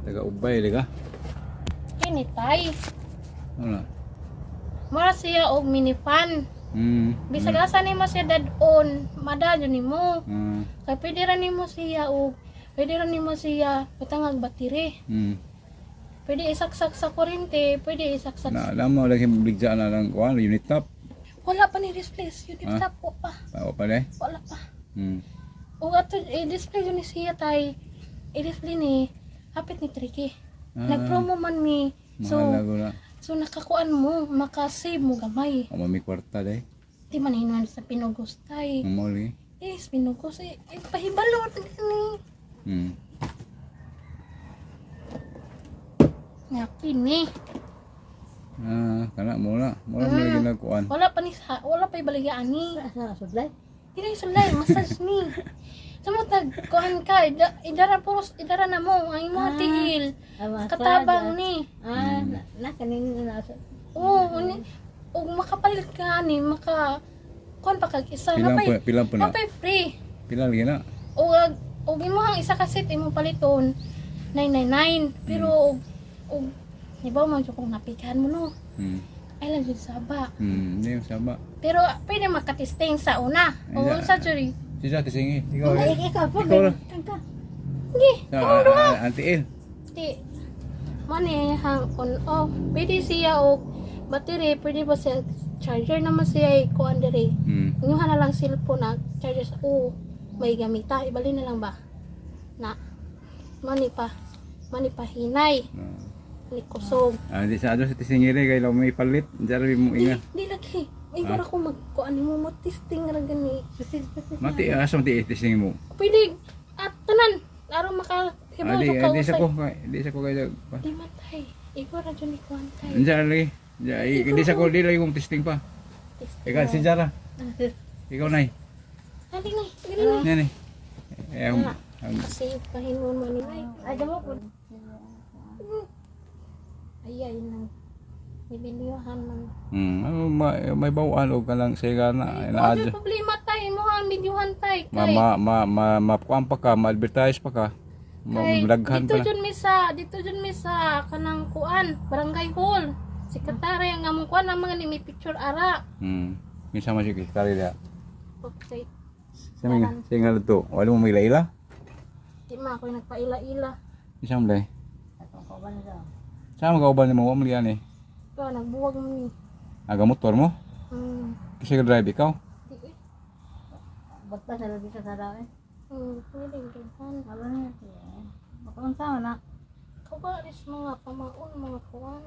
Taga Ubay liga. Kini tay. Ano na? Mura siya og minifan. Bisag asa nimo siya dad-on, madadyo nimo. Kay pwede ra nimo siya og pwede ra nimo siya butangag battery. Pwede isaksak sa kuryente, pwede isaksak Na sa alam mo lagi bigja na lang kuan unit top. Wala pa ni display, unit Ah? top wa pa. Pa pa le. Wala pa. Ug ato i-display yun ni siya tay. I-display ni hapit ni Tricky. Nagpromo man mi. So Mahal na. so nakakuan mo, makasave mo gamay. O mami kwarta day. Di man hinuan sa pinugos tay. Mo lagi. Eh, sa pinugos eh, eh pahibalo ni. Nga kini. Ah, kana mo na. Mo na lagi nagkuan. Wala pa ni sa wala pa ibaligya ani. Asa na sudlay? Dili sulay massage ni. Samot nag kuan ka idara puros idara na mo ang imong tiil. Ah, massage, Katabang ni. Ah, na, na kaning na Oo, ni ug makapalit ka ani maka kuan pa kag isa Pila napay po, pila po na. napay free. Pila lagi na. Ug ug imong isa ka set imong paliton 999 pero og og di ba man jud kung napikan mo no. Ay lang jud saba. Hindi sama. Pero pwede makatesting sa una. O Ay, unsa jud eh. Sisa tisingi. Ikaw. Ay, Eh. ikaw po. Ikaw na. Tangka. Sige, Sa Auntie El. di mani hang on off. Pwede siya og battery, pwede ba siya charger naman siya kuan diri. Inyuha na lang cellphone na charger sa o may gamita, ibali na lang ba? Na mani pa hinay, ni kusog. Ah, di sa adto sa tisingi rin kay may palit. Diyan mo Di, inga. di lagi. Ay, ah? Ko magkuan mo mo testing ra gani. Pasis, pasis. Mati asa mati tisingi mo. Pwede at tanan aron maka Ah, hibaw di sa di sa kausay. ko, di sa ko kay. Di man tay. Ikaw ra jud ni kuan tay. Diyan lagi. Di sa ko di lagi kong testing pa. Testing. Ikaw si Jara. Ikaw nay. Dali na, dali na. Nene. Eh, ang Save pa hinuon mo ni ay. Ay, damo po. Ay ay nang nibilyohan man. Ano, may bawaan og kanang siga na Ay, na wala problema tay, mo ang videohan tay ma kay. ma ma ma mapuan pa ka, ma-advertise pa ka. Kay Magdaghan dito pa na. jud mi sa dito jud mi sa kanang kuan, barangay hall. Sekretary ang among kuan ang mga ni may picture ara. Kinsa man siya kitari dia. Okay. Sa mga singa to. Wala mo may ila. Di ma ako nagpaila-ila. Kinsa man day? Atong kauban daw. Sa mga kauban nimo wa man ni. Pero nagbuwag mo ni. Aga motor mo? Kasi ka drive ikaw. Di eh. Bagta sa lagi sa saraw eh. Pwede daghan. Aba na siya. Makaunsa man na. Kawa ris mga pamaon mga kuan.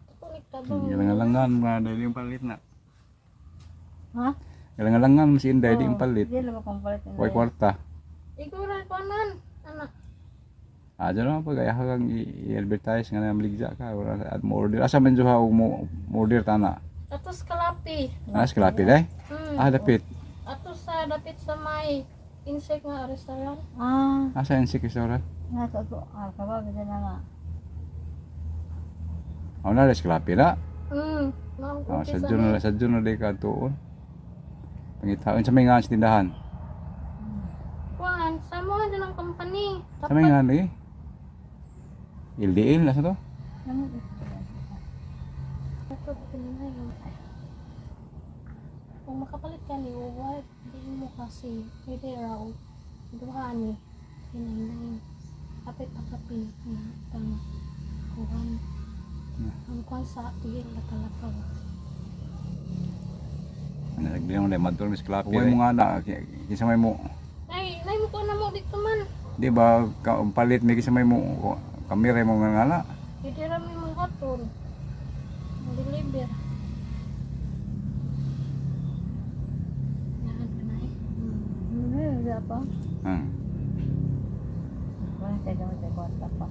Ako ni tabang. Galangalangan mga dili yung palit na. Ha? Galangalangan si Inday di yung palit. Di lang akong palit. Way kwarta. Ikaw ra kuanan. Ana. Ah, dyan naman pag ayaw kang i-advertise nga na maligya ka. Wala at mo order. Asa man juha og mo mo order tana. Atos kalapi. Ah, sa Kalapit eh. Ah, dapit. Atos sa dapit sa may insect nga restaurant. Ah, Asa yung si restaurant? nasa ko. Ah, kabaw bisa na nga. Oh, na sa Kalapit na. Mao Oh, sa dyan na di ka tuon. Pangitaon sa may nga sa tindahan. Kuan, sa mo din ang company. Sa may nga ni. Ildiil nasa to? Ato pinay. Kung makapalit ka ni what, di mo kasi pwede raw duha ni 399. Apit pakapin na pang kuan. Ang kuan sa tiil lakaw-lakaw. Nagdi mo na madol mis Kalapit. Uy mo nga na kinsa may mo. Ay, nay mo ko na mo dito man. Di ba ka, palit may kinsa may mo kamera mo nga ngala. Pwede ra may mga ton. Deliver. Naan ka na eh. Wala pa. Wala tayo gamit sa kwarta pa.